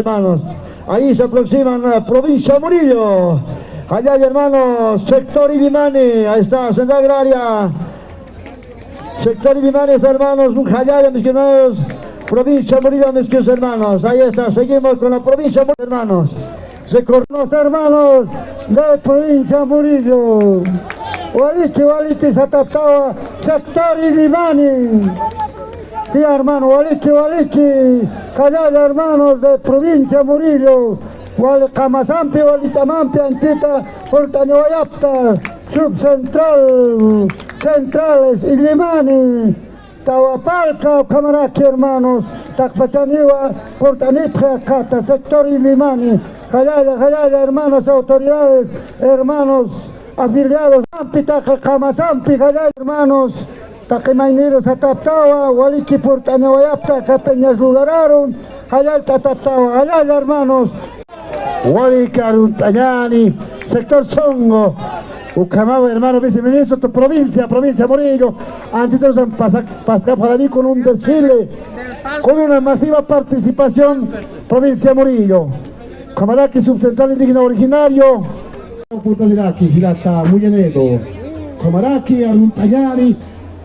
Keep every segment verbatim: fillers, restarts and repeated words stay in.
Hermanos, ahí se aproximan la provincia Murillo. Allá, hermanos, sector Illimani, ahí está, Hacienda Agraria. Sector Illimani, hermanos, Jayalla, mis hermanos, provincia Murillo, mis hermanos. Ahí está, seguimos con la provincia Murillo, hermanos. Se corren los hermanos de provincia Murillo. Waliki, waliki, sataptawa, sector Illimani. Sí, hermano, waliki, waliki, Jayalla, hermanos de provincia Murillo. Wali qamasampi, wali ch'amampi, anchita, purt'añawayapta, subcentral, centrales, Illimani. Tawapalka, ukhamaraki, hermanos, taqpachaniwa purt'anipxi akata, sector Illimani, Jayalla, Jayalla, hermanos, autoridades, hermanos, afiliados, ampi taqi qamasampi, Jayalla, hermanos, taqi mayniru sataptawa, waliki purt'añawayapta, aka Peñas Lugararun, Jayalla sataptawa, Jayalla, hermanos. Wali karunt'añani, sector Songo. Ukhamawa, hermano viceministro, tu provincia, provincia Murillo. Antitos han pasa-, pascado para mí con un desfile, con una masiva participación, provincia Murillo. Ukhamaraki subcentral indígena originario. Oportunidad que Gilata, muy bien. Ukhamaraki, arunt'añani,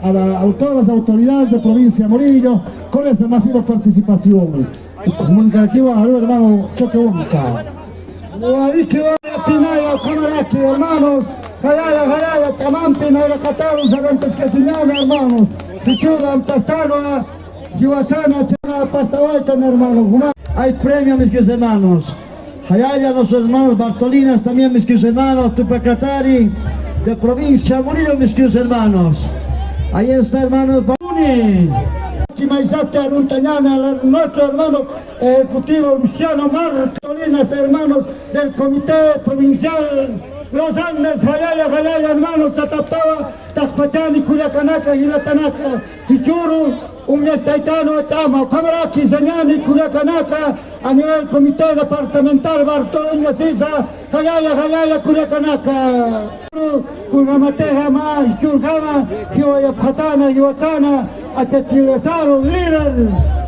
a la, a todas las autoridades de provincia Murillo, con esa masiva participación. Ukhamankarakïwa, hermano, Choquehuanca. Waliki, waliki, pinaya, ukhamaraki, hermanos. Jayalla, jayalla, ch'amampi, nayraqataru, sarantaskachiñäni, hermanos. Pichura, amtastanwa, jiwasana, chana, pastawaytan, hermano. Juma-, hay premio, mis queridos hermanos. Jayalla, nuestros hermanos Bartolinas, también, mis queridos hermanos, Tupacatari, de provincia Murillo, mis queridos hermanos. Ahí está, hermanos, Bartolini. Chimaysati arunt'añäni, la, nuestro hermano ejecutivo Luciano Martolinas, hermanos del Comité Provincial Los Andes, jayalla, jayalla, hermanos, sataptawa, taqpachani, kullakanaka, jilatanaka, jichhüru, uñastaytanwa ch'ama, ukhamaraki sañäni, kullakanaka, a nivel Comité Departamental Bartolina Sisa, jayalla, jayalla, kullakanaka. Kunjamatixa mä jichhürjama jiwayapxatäna, jiwasana, achachilasaru, líder.